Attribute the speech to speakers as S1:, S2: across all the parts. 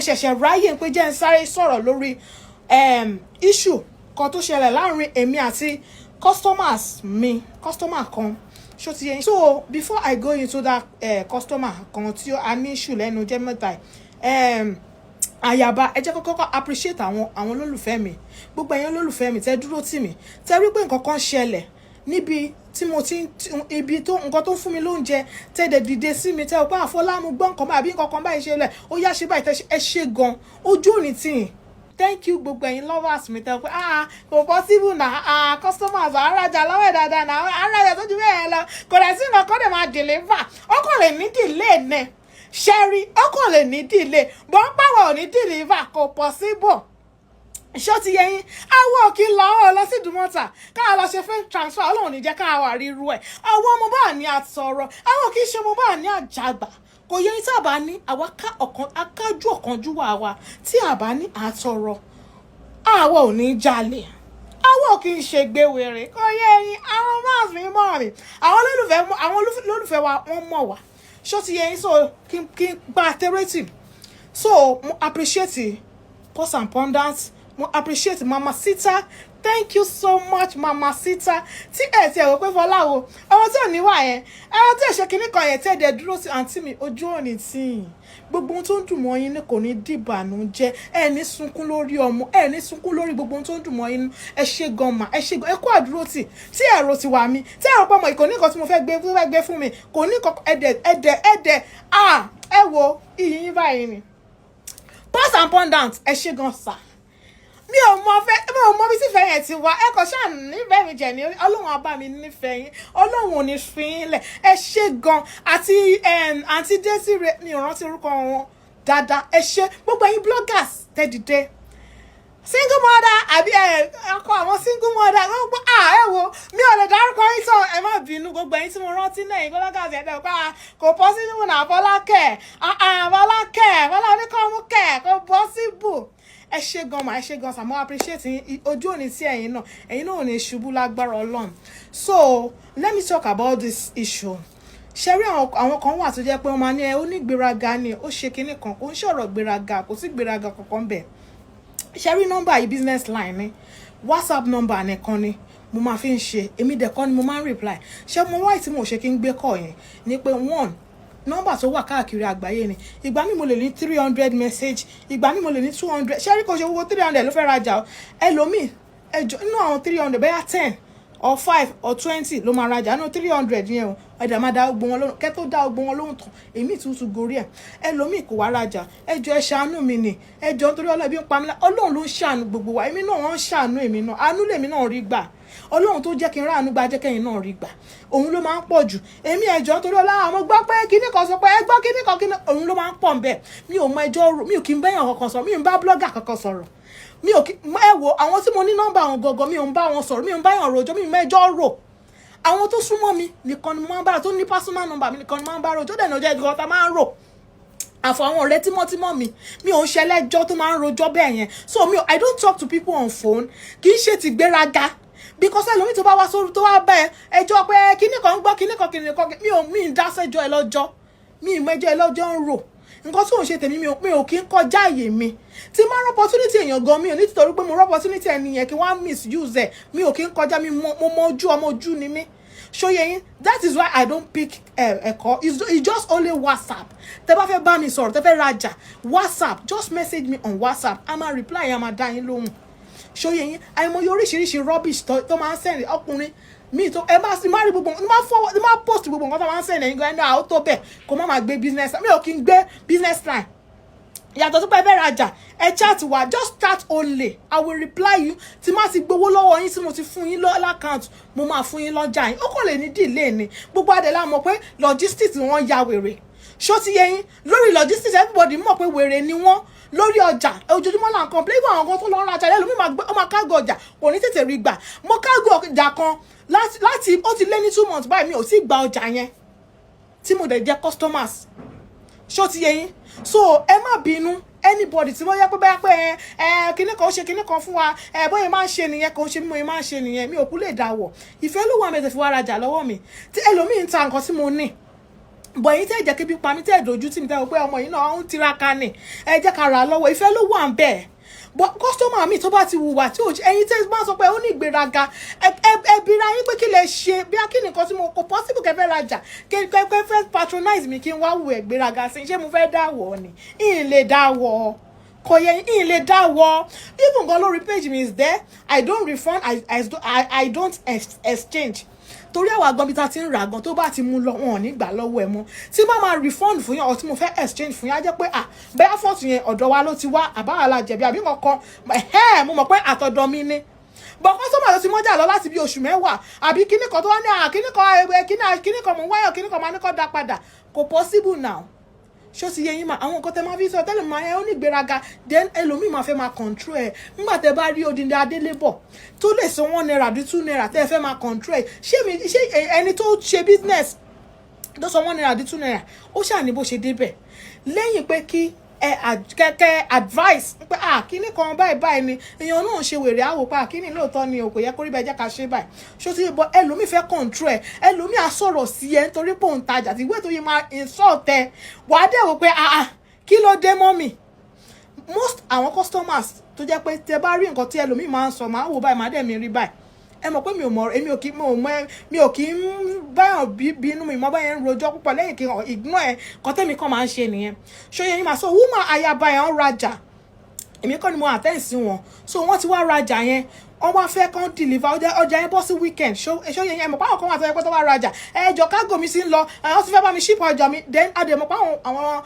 S1: Ṣẹ̀ṣẹ̀ ráyè pé jẹ́ ń sáré sọ̀rọ̀ lórí issue kan tó ṣẹlẹ̀ láàrin èmi àti customers mi, customer kan. Ṣó ti yé yín? So before I go into that customer kan tí a ní issue lẹ́nu jẹ́ mẹ́ta, àyàbá, ẹ jẹ́ kọ́kọ́ appreciate àwọn olólùfẹ́ mi, gbogbo ẹ̀yin olólùfẹ́ mi tẹ́ dúró tì mí, tẹ́ rí pé nǹkan kan ṣẹlẹ̀ níbi tí mo ti ibi tó nǹkan tó ń fún mi lóúnjẹ, tẹ́ dẹ̀ dìde sí mi, tẹ́ ọ pé àfọlá, mo gbọ́ nǹkan báyìí àbí nǹkan kan báyìí ṣẹlẹ̀, ó yá, ṣe báyìí, tẹ́ ẹ ṣe gan, ojú òní tì yín. Thank you, gbogbo ẹ̀yin lovers mi tẹ́ pé, "Ah, kò possible na. Ah, customers àrájà lọ́wọ́ ẹ̀ dáadáa na, àrájà tó ju bẹ́ẹ̀ lọ, kò dẹ̀ sí nǹkan kan dẹ̀ máa deliver." Ó kàn lè ní delay nẹ ṣẹ́rí, ó kàn lè ní delay, bọ́n pàwọ̀ ò ní deliver, kò possible. Ṣó ti yé yín? Àwọn òkè lọ ọ lọ sí Ìdúmọ̀tà káà lọ ṣe fake transfer. Ọlọ́run ní jẹ́ káà wà ríru ẹ̀. Àwọn ọmọ bá ní àtọ̀rọ̀, àwọn kì í ṣe ọmọ bá ní àjàgbà. Kò yẹ yín? Tá a bá ní àwa ká ọ̀kan akájú ọ̀kánjúwà wa, tí a bá ní àtọ̀rọ̀, àwa ò ní jalè, àwọn ò kì í ṣe gbéwèrè. Kò yẹ yín? Àwọn fans mi mọ̀ mi, àwọn olólùfẹ́ wa, wọ́n mọ̀ wá. Ṣó ti yé yín? So kí n gba tẹ́rẹ́tì. So mo appreciate Pause and Ponders, mo appreciate Mama Sita. Thank you so much, Mama Sita. Tí ẹ ti ẹ wò pé Fọlá wo ọmọ tí ò ní wà yẹn, ẹran tí ẹ ṣe kinní kan yẹn, tẹ́ ẹ dẹ̀ dúró sí àǹtí mi, ojú òní tì yín. Gbogbo ohun tó ń dùn mọ́ yín ní kò ní dìbànújẹ́. Ẹ ní sunkún lórí ọmọ, ẹ ní sunkún lórí gbogbo ohun tó ń dùn mọ́ yín. Ẹ ṣe gan mà, ẹ ṣe gan, ẹ kó àdúró tì tí ẹ̀rọ ti wà mí, tí ẹ̀rọ pọ̀ mọ́ ìkò ní nǹkan tí mo fẹ́ gbé tó fẹ́ gbé fún mi, kò ní nǹkan. Ẹ̀dẹ̀ ẹ̀dẹ̀ ẹ̀dẹ̀, ah, ẹ wo iyì yín báyìí ni. Pause and Ponders, ẹ ṣe gan sà. Mi ò mọ fẹ́, mi ò mọ bí tífẹ̀ẹ́ yẹn ti wá. Ẹ kàn ṣáà nífẹ̀ẹ́ mi jẹ̀ ní. Ọlọ́run á bá mi nífẹ̀ẹ́ yín, Ọlọ́run ò ní fi yín lẹ̀. Ẹ ṣé gan. Àti àǹtí Desire, mi ò rántí orúkọ wọn dáadáa, ẹ ṣé. Gbogbo ẹ̀yin bloggers tẹ́ dìde, single mother àbí ẹ ọkọ àwọn single mother, gbogbo à, ẹ wo, mi ò lè dárúkọ yín tán, ẹ má bínú. Gbogbo ẹ̀yin tí mo rántí náà, ẹ̀yin bloggers ẹ̀ dẹ̀ pé kò possible náà. Fọlákẹ́, Fọlákẹ́, Fọlá oníkọ́mú kẹ̀, kò possible. Ẹ ṣé gan ma, ẹ ṣé gan sà, mo appreciate yín. Ojú òní sí ẹ̀yin náà, ẹ̀yin náà ò ní ṣubú lágbára Ọlọ́run. So let me talk about this issue. Ṣe rí, àwọn kan wà tó jẹ́ pé wọ́n máa ní ẹ ó ní gbéraga ni, ó ṣe kinní kan. Kò ń ṣọ̀rọ̀ gbéraga, kò sí gbéraga kankan bẹ́ẹ̀. Ṣe rí, nọ́mbà yìí business line ni, WhatsApp number nìkan ni mo máa fi ń ṣe. Èmi dẹ̀ kọ́ ni mo máa ń reply. Ṣé mo wáyé tí mo ṣe kí n gbé call yẹn ni pé, one, nọ́mbà tó wà káàkiri àgbáyé ni. Ìgbà mi mo lè ní 300 message, ìgbà mi mo lè ní 200. Ṣé rí, kò ṣe gbogbo 300 ló fẹ́ rajà o. Ẹlòmíì, ẹjọ, nínú àwọn 300, bẹ́yà 10 or 5 or 20 ló máa rajà nínú 300 yẹn o. Ẹ̀dá máa dá gbogbo wọn lóhùn, kẹ́ tó dá gbogbo wọn lóhùn tán, èmi tuntun gorí ẹ̀, ẹlòmíì kò wá rajà. Ẹjọ́, ẹ ṣàánú mi ni, ẹjọ́, nítorí Ọlọ́run, ebi ń pa mí lá. Ọlọ́run ló ń ṣàánú gbogbo wa. Èmi náà, wọ́n ń ṣàánú èmi náà, àánú lèmi náà rí gbà. Ọlọ́run tó jẹ́ kí n ráàánú gba, jẹ́ kẹ́yìn náà rí gbà. Òun ló máa ń pọ̀ jù. Èmi, ẹjọ́, nítorí Ọlọ́run, àwọn gbọ́ pé kíní kan sọ pé ẹ gbọ́ kíní kan kíní, òun ló máa ń pọ̀ nbẹ̀. Mi ò mọ ẹjọ́ rò, mi ò kí ń bẹ́yàn kankan sọ̀rọ̀, mi ò ń bá blogger kankan sọ̀rọ̀, mi ò kí ẹ wo àwọn tí mo ní nọ́mbà àwọn gangan, mi ò ń bá wọn sọ̀rọ̀, mi ò ń bá yàn rojọ́, mi ò mẹ́jọ́ rò. Àwọn tó súnmọ́ mi nìkan ni mo máa ń bá, tó ní personal number mi nìkan ni mo máa ń bá rojọ́. Dẹ̀ ní ọjọ́ ìgbà tá máa ń rò àfọ àwọn ọ̀rẹ́ tímọ́tímọ́ mi. Mi ò ń ṣẹlẹ́jọ́ tó máa ń rojọ́ bẹ́ẹ̀ yẹn. So mi ò, I don't talk to people on phone. Kì í ṣe ti gbéraga, because ẹlòmíì tó bá wá sórí tó wá bá ẹ ẹjọ́ pé kíní kan ń gbọ́ kíní kan kíní kan, mi ò mi ń dá sẹ́jọ́ ẹ lọ́jọ́, mi ì mẹ́jọ́ ẹ lọ́jọ́ ń rò. Nǹkan tó ń ṣe tèmi, mi ò kí ń kọjá àyè mi. Tí máa rọ opportunity èèyàn gan, mi ò ní títorí pé mo rọ opportunity ẹni yẹn kí wọ́n á misuse ẹ̀. Mi ò kí ń kọjá mi. Mo mọ ojú, ọmọ ojú ni mí. Ṣó yé yín? That is why I don't pick ẹ̀kọ́. It's just only WhatsApp. Tẹ́ bá fẹ́ bá mi sọ̀rọ̀, tẹ́ fẹ́ rajà, WhatsApp, just message me on WhatsApp. A máa reply, a máa dá yín lóhùn. Ṣó yé yín? Àìmọye oríṣiríṣi rubbish tó máa ń send. Ọkùnrin mi tó ẹ máa sì máa rí gbogbo ní máa forward, ní máa post gbogbo nǹkan tó máa ń send. Ẹ̀yin gan ẹni àwọn tó bẹ̀ kó má máa gbé business. Mi ò kí ń gbé business line. Yàtọ̀ tó pé ẹ fẹ́ rajà, ẹ chat wa, just chat only, I will reply you. Tí má ti gbowó lọ́wọ́ yín, tí mo ti fún yín l' account, mo máa fún yín lọ́jà yín. Ó kàn lè ní delay ni. Gbogbo adé la mọ̀ pé logistics wọn ya wèrè. Ṣó ti yé yín? Lórí logistics, everybody mọ̀ pé wèrè ni wọ́n lórí ọjà. Ojoojúmọ́ là ń complain. Even àwọn kan tó lọ ń rajà lẹ́nu mi máa gbé, ó máa kágò ọjà, kò ní tètè rí gbà. Mo kágò ọjà kan láti ó ti lé ní 2 months báyìí, mi ò tí gba ọjà yẹn tí mo dẹ̀ jẹ́ customers. Ṣó ti yé yín? So ẹ má bínú, anybody tí wọ́n yẹ pé bẹ́ẹ̀ pé ẹ ẹ kinní kan ó ṣe kinní kan fún wa, ẹ bóyá máa ń ṣe nìyẹn, kò ń ṣe bí mo máa ń ṣe nìyẹn. Mi ò kú lè dáwọ̀. Ìfẹ́ ló wà mẹ́tẹ̀ fi wá rajà lọ́wọ́ mi. Tí ẹlòmíì ń ta nǹkan tí mo ní Bọ̀ yín tẹ́ jẹ́ kébi pa mí, tẹ́ dojú tì mí, tẹ́ wò pé ọmọ yìí náà ń tiraka ni, ẹ jẹ́ ká rà á lọ́wọ́. Ìfẹ́ ló wà ń bẹ̀. But customer mi tó bá ti hùwà tí ò, ẹ̀yin tẹ́ máa sọ pé ó ní ìgbéraga, ẹ bira yín pé kí lẹ ṣe bí kí nìkan tí mo kò possible kẹfẹ́ rajà, kẹfẹ́ fẹ́ patronize mi, kí n wá hùwà ìgbéraga sí. Ṣé mo fẹ́ dáwọ́ ni? Ìyìn lè dáwọ́, kò yẹ ìyìn lè dáwọ́. Even gan lórí page mi is there, I don't refund, I don't exchange, torí àwa gan bí ta ti ń rà gan, tó bá ti mú lọ, wọn ò ní gbà lọ́wọ́ ẹ mọ́. Tí bá máa refund fún yín ọ̀ tí mo fẹ́ exchange fún yín, á jẹ́ pé à bẹ́ẹ̀ fault yẹn ọ̀dọ̀ wa ló ti wá, àbáwá la jẹ̀bi àbí kankan. Ẹ̀hẹ́, mo mọ̀ pé àtọ̀dọ̀ mi ni. But customer tó ti mọ́jà lọ láti bí oṣù 10 àbí kíní kan, tó wá ní à kíní kan, kíní kan mò ń wáyọ̀, kíní kan máa ní kọ́ da padà, kò possible now. Ṣó ti yé yín mà? Àwọn nǹkan tẹ máa fi sọ tẹ́lẹ̀ máa ẹ ó ní ìgbéraga, then ẹlòmíì máa fẹ́ máa control ẹ̀. Nígbà tẹ bá rí odindi adélébọ̀ tó lè san 1 naira àbí 2 naira, tẹ́ ẹ fẹ́ máa control ẹ̀, ṣé mi ṣé ẹni tó ṣe business tó san 1 naira àbí 2 naira, ó ṣàní bó ṣe débẹ̀ lẹ́yìn pé kí ẹ kẹ́kẹ́ advice pé ah, kíní kan báyìí báyìí ni. Èèyàn náà ń ṣe wèrè àwò pé ah, kíní lóòótọ́ ni o, kò yẹ kó rí bẹ́ẹ̀, jẹ́ ká ṣe báyìí. Ṣó ti bọ? Ẹlòmíì fẹ́ control ẹ, ẹlòmíì á sọ̀rọ̀ sí ẹ nítorí pé òun tajà tí ìwé tó yẹ máa insult ẹ, wàá dẹ̀ wò pé ah ah, kí ló dé mọ́ mi? Most àwọn customers tó jẹ́ pé tẹ bá rí nǹkan tí ẹlòmíì máa ń sọ, máa ń wò báyìí, máa dẹ̀ mi rí báyìí. Ẹ mọ̀ pé mi ò mọ̀, èmi ò kí, mo ò mọ̀, mi ò kí ń báyọ̀ bínú mi mọ́ báyẹn ń rojọ́ púpọ̀ lẹ́yìn kí n ignore ẹ̀. Kọ́ tẹ́mi kan máa ń ṣe nìyẹn. Ṣóyè yín máa sọ woman ayaba yẹn ń rajà, èmi kọ́ ni mo attend sí wọn. So wọ́n ti wá rajà yẹn, wọ́n wá fẹ́ kán deliver ọjà yẹn bọ́ sí weekend. Ṣó yẹn, ẹ mọ̀ pé àwọn kan wà tó yẹ pé tó bá rajà, ẹ jọ, cargo mi sí ń lọ, wọ́n ti fẹ́ bá mi ship ọjà mi. Then a dẹ̀ mọ̀ pé àwọn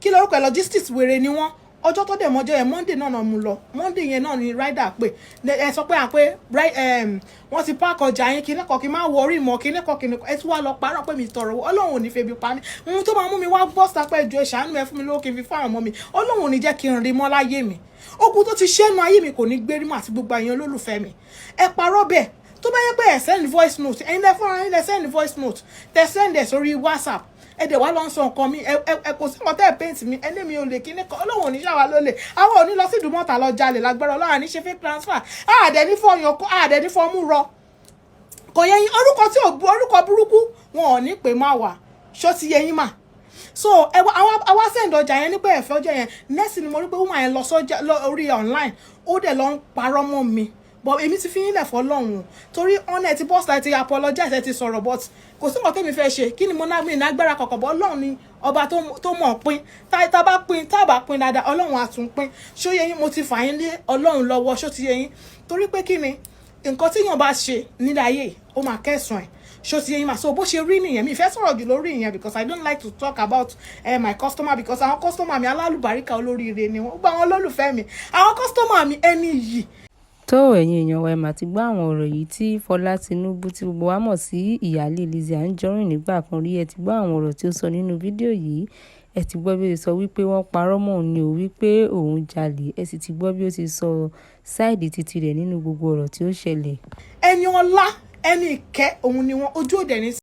S1: kí lórúkọ ẹ̀, logistics wèrè ni wọ́n. Ọjọ́ tó dẹ̀ mọ́jọ́ yẹn, Monday náà mú lọ, Monday yẹn náà ni rider pé ẹ sọ pé à pé wọ́n ti pack ọjà yín, kíní kan, kí n má worry mọ́, kíní kan kíní kan. Ẹ tún wá lọ parọ́ pé mi tọrọ owó. Ọlọ́run ò ní febi pa mí. Ohun tó máa mú mi wá bọ́ sápẹ́ ìjọ ìṣàánú ẹ fún mi lówó kí n fi fún àwọn ọmọ mi, Ọlọ́run ò ní jẹ́ kí n rí mọ́ láyé mi. Ogun tó ti ṣẹ́nu ayé mi kò ní gbérí mọ́, àti gbogbo àyàn olólùfẹ́ mi. Ẹ parọ́ bẹ́ẹ̀, tó bá yẹ pé ẹ send voice note, ẹ̀yin lẹ fúnra yín lẹ send voice note, tẹ send ẹ sórí WhatsApp, ẹ dẹ̀ wá lọ ń sọ nǹkan mi, ẹ kò sí nǹkan tẹ́ ẹ paint mi, ẹni mi ò lè kíní kan. Ọlọ́run ò ní ṣàwá lólè, àwọn ò ní lọ sí Ìdúmọ̀tà lọ jalè lágbára Ọlọ́run, àní ṣe fake transfer, àdẹ̀ ní fọyàn kó, àdẹ̀ ní fọmú rọ. Kò yẹ yín? Orúkọ tí ò orúkọ burúkú wọn ò ní pè má wà. Ṣó ti yẹ yín mà? So ẹ wá àwa send ọjà yẹn nípa ẹ̀fẹ́ ọjà yẹn. Next ni mo rí pé woman yẹn lọ sọ́jà orí online, ó dẹ̀ lọ ń parọ́ mọ́ mi. But èmi ti fi yín lẹ̀ fọlọ́run, torí ọ̀nà ẹ̀ ti bọ́sà, ẹ ti apologize, ẹ ti sọ̀rọ̀, but kò sí nǹkan tẹ́mi fẹ́ ṣe. Kí ni mo náà mi ní agbára kọ̀ọ̀kan bọ́. Ọlọ́run ni ọba tó mọ̀ pín. Tá bá pín, tá bá pín dáadáa, Ọlọ́run á tún pín. Ṣó yẹ yín? Mo ti fà yín lé Ọlọ́run lọ́wọ́. Ṣó ti yẹ yín? Torí pé kí ni, nǹkan tí yàn bá ṣe nílé ayé, ó máa kẹsàn-án ẹ̀. Ṣó ti yẹ yín mà? So bó ṣe rí nìyẹn. Mi fẹ́ sọ̀rọ̀ jù lórí ìyẹn because I don't like to talk about my customer, because àwọn customer mi, alálùbáríkà, olóríire ni wọ́n. Gbogbo àwọn olólùfẹ́ mi, àwọn customer mi, ẹni yìí.
S2: Tó, ẹ̀yin èèyàn wa, ẹ mà ti gbọ́ àwọn ọ̀rọ̀ yìí tí Fọlá Tinubu, tí gbogbo wa mọ̀ sí ìyáálé Lizzy Anjorin nígbà kan rí. Ẹ ti gbọ́ àwọn ọ̀rọ̀ tí ó sọ nínú fídíò yìí. Ẹ ti gbọ́ bí ó ti sọ wípé wọ́n parọ́ mọ́ òun ni ò wípé òun jalè. Ẹ sì ti gbọ́ bí ó ti sọ side titi rẹ̀ nínú gbogbo ọ̀rọ̀ tí ó ṣẹlẹ̀.
S1: Ẹni ọlá, ẹni ìkẹ́ òun ni wọn. Ojú òde ní.